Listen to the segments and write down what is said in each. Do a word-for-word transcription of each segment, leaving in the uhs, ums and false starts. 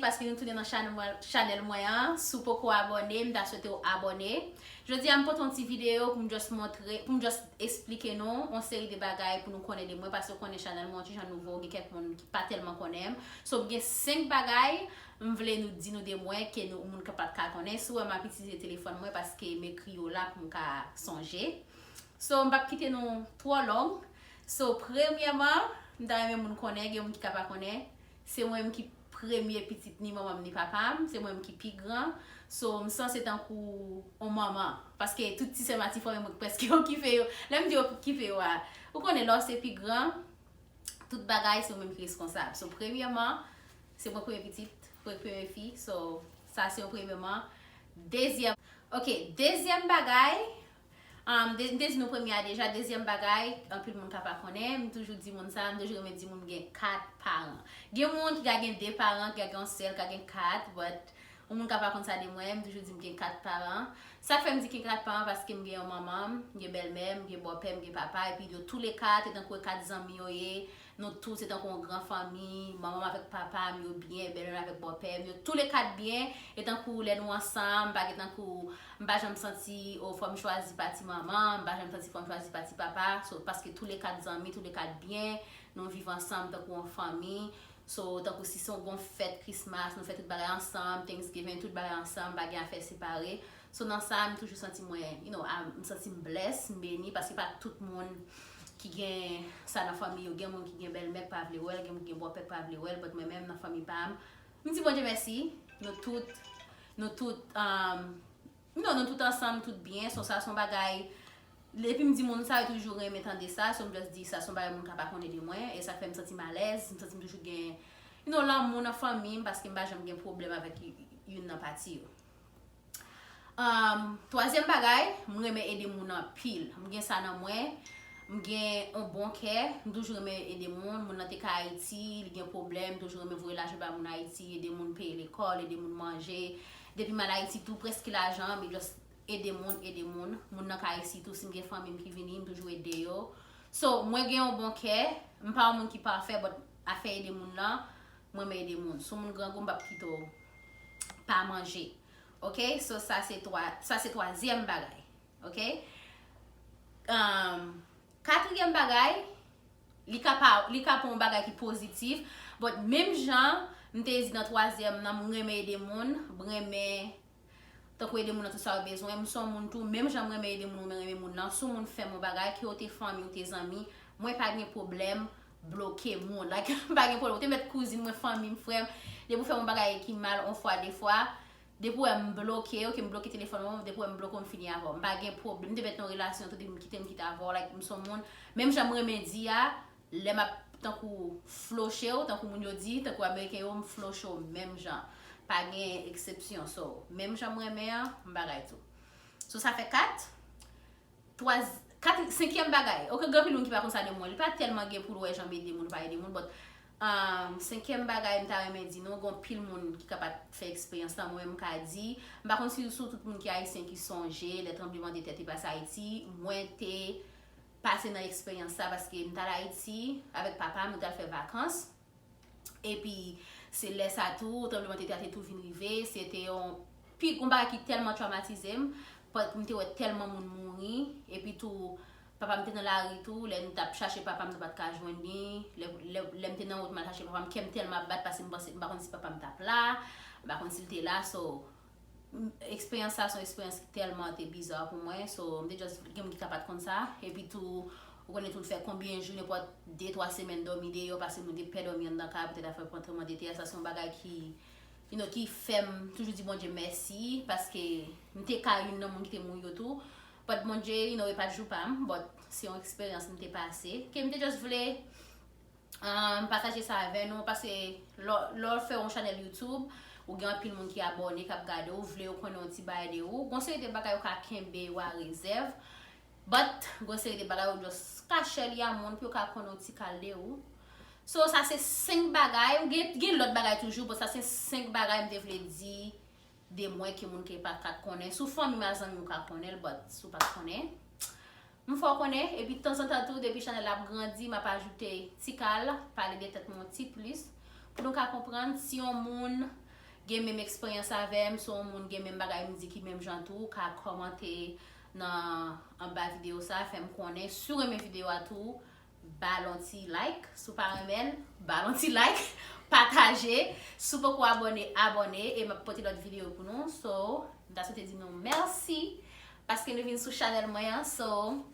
Paske nou tounen nan chanèl mwen, chanèl mwen an. Si w poko abòne, m ta swete w abòne. Jodi a, m pote yon ti videyo pou m just montre, pou m just esplike nou yon seri de bagay pou nou konnen de mwen, paske w konnen chanèl mwen yon ti jan nouvo, gen kèk moun ki pa tèlman konnen m. So, m gen senk bagay m vle nou di nou de mwen ke nou, moun ka pa t ka konnen. Si w wè m ap itilize telefòn mwen, paske m ekri yo la pou m ka sonje. So, m p ap kite nou twò long. So, premyèman, m ta renmen moun konnen, gen moun ki ka pa konnen, se mwen menm ki premye pitit ni manman m ni papa m, se mwen menm ki pi gran. So, m sanse tankou yon manman, paske tout ti sè m a ti frè m yo prèske yo kife yo. Lè m di yo kife yo a, ou konnen lè w se pi gran, tout bagay se ou menm ki reskonsab. So, premyèman, se mwen premye pitit, pre- premye fi. So, sa se yon premyèman. Dezyèm, ok, dezyèm bagay, um, de- m te di nou premye a deja, dezyèm bagay, anpil moun ka pa konnen, m toujou di moun sa, m toujou renmen di moun m gen kat paran. Gen moun ki ka gen de paran, ki ka gen yon sèl, ka gen kat, but yon moun ka pa konn sa de mwen, m toujou di m gen kat paran. Sa k fè m di gen kat paran, paske m gen yon manman, m gen bèlmè, m gen bòpè, m gen papa, epi yo tou le kat, e tankou e kat zanmi yo ye, nou tou se tankou yon gran fanmi, manman m avèk papa m yo byen, bèlmè m avèk bòpè m, yo tou le kat byen, e tankou lè nou ansanm, pa gen tankou, m pa janm santi, o, fò m chwazi pati manman, m pa janm santi fò m chwazi pati papa, so, paske tou le kat zanmi, tou le kat byen, nou viv ansanm tankou yon fanmi. So, tankou si se yon gon fèt Christmas, nou fè tout bagay ansanm, Thanksgiving, tout bagay ansanm, pa gen afè separe. So, nan sa, m toujou santi mwen, you know, a- m santi m bless, m beni, paske pa tout moun ki gen sa nan fanmi yo. Gen moun ki gen bèlmè k pa vle wè l, gen moun ki gen bòpè k pa vle wè l, but mwen menm nan fanmi pa m, m di Bondye mèsi, nou tout, nou tout, um, you know, nou tout ansanm, tout byen, so sa se yon bagay, depi m di moun sa, yo toujou renmen tande sa, so m just di sa se yon bagay moun ka pa konnen de mwen, e sa k fè m santi m alèz, m santi m toujou gen, you know, lanmou nan fanmi m, paske m pa janm gen pwoblèm avèk y- youn nan pati yo. Um, twazyèm bagay, m renmen ede moun anpil. M gen sa nan mwen, m gen yon bon kè, m toujou renmen ede moun. Moun nan te ka Ayiti, li gen pwoblèm, m toujou renmen voye lajan ba moun Ayiti, ede moun peye lekòl, ede moun manje. Depi m al Ayiti tou, prèske lajan, m just ede moun, ede moun. Moun nan ka isi tou, si m gen fanmi m ki vini, m toujou ede yo. So, mwen gen yon bon kè, m pa yon moun ki pafè, but afè ede moun lan, mwen renmen ede moun. Si yon moun grangou, m p ap kite w pa manje. Ok? So, sa se twa, sa se twazyèm bagay. Ok? Um, katriyèm bagay, li ka pa, li ka pa yon bagay ki pozitif, but menm jan, m te di nan twazyèm nan, m renmen ede moun, m renmen tankou ede moun nan tout sa yo bezwen. M se yon moun tou, menm jan m renmen ede moun, mwen renmen moun nan. Si yon moun fè m yon bagay, ke w te fanmi, w te zanmi, mwen pa gen pwoblèm bloke moun. Like, m pa gen pwoblèm. Ou te mèt kouzin mwen, fanmi m, frè m. Depi w fè m yon bagay ki mal, yon fwa, de fwa, depi w wè m bloke w, ke m bloke telefòn ou, depi w wè m bloke w, m fini avè w. M pa gen pwoblèm. M te mèt nan relasyon tou, depi m kite, m kite avè w. Like, m se yon moun, menm jan m renmen di a, lè m ap tankou floche w, tankou moun yo di, tankou Ameriken yo, m floche w menm jan. Pa gen eksepsyon. So, menm jan m renmen an, m bagay tou. So, sa fè kat. Twa, kat, senkyèm bagay. Ok, gen anpil moun ki pa konn sa de mwen. Li pa tèlman gen pou l wè jan m ede moun, pa ede moun, but, um, senkyèm bagay m ta renmen di nou, gen anpil moun ki ka pa t fè eksperyans lan, mwen menm m ka di, m pa konn si sou tout moun ki ayisyen ki sonje lè tranblemanntè te pase Ayiti, mwen te pase nan eksperyans sa, paske m t al Ayiti avèk papa m, nou t al fè vakans. Epi, se lè sa tou, tranblemanntè a te tou vin rive, se te yon pi, yon bagay ki tèlman twomatize m, paske m te wè tèlman moun mouri, epi tou, papa m te nan lari tou, lè nou t ap chache papa m, nou pa t ka jwenn li, lè, lè, lè m te nan wout m al chache papa m, kè m tèlman ap bat, paske m panse, m pa konn si papa m t ap la, m pa konn si l te la, so, m- eksperyans sa se yon eksperyans ki tèlman te biza pou mwen, so, m te just, gen moun ki ka pa t konn sa, epi tou, ou konnen tou l fè konbyen jou, nenpòt de, twa semèn dòmi deyò, paske moun te pè dòmi anndan kay, poutèt afè tranblemanntè a, sa se yon bagay ki, you know, ki fè m toujou di Bondye mèsi, paske m te ka youn nan moun ki te mouri yo tou, but Bondye, you know, e pa t jou pa m, but se yon eksperyans m te pase, ke m te just vle, um, pataje sa avè nou, paske lè, lè w fè yon chanèl YouTube, ou gen anpil moun ki abòne, k ap gade w, vle yo konnen yon ti bagay de ou. Gon seri de bagay ou ka kenbe yo a rezèv, but gon seri de bagay ou just kache li a moun pou yo ka konnen yon ti kal de ou. So, sa se senk bagay, ou gen, gen lòt bagay toujou, but sa se senk bagay m te vle di de mwen ke moun ke pa ka konnen. Si w fanmi m ak zanmi m ou ka konnen l, but si w pa t konnen, m fè w konnen. Epi tanzantan tou, depi chanèl la ap grandi, m ap ajoute ti kal, pale de tèt mwen yon ti plis, Pou nou ka konprann si yon moun gen menm eksperyans avè m, si yon moun gen menm bagay m di ki menm jan tou, ou ka kòmante nan anba videyo sa, fè m konnen. Si w renmen videyo a tou, ba l yon ti like. Si w pa renmen l, ba l yon ti like, pataje. Si w poko abòne, abòne, e m ap pote lòt videyo pou nou. So, m ta swete di nou mèsi paske nou vin sou chanèl mwen an. So,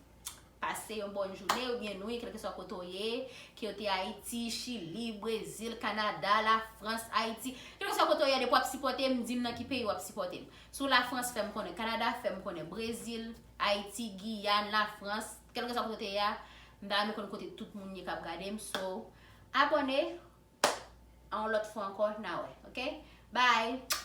pase yon bòn jounen oubyen nwit, kèlkeswa kote w ye, ke w te Ayiti, Chili, Brezil, Kanada, Lafrans, Ayiti, kèlkeswa kote w ye, depi w ap sipòte m, di m nan ki peyi w ap sipòte m. Si w Lafrans, fè m konnen. Kanada, fè m konnen. Brezil, Ayiti, Giyàn, Lafrans, kèlkeswa kote w te ye a, m ta renmen konn kote tout moun ye k ap gade m. So, abòne, a yon lòt fwa ankò, n a wè, oke? Bye!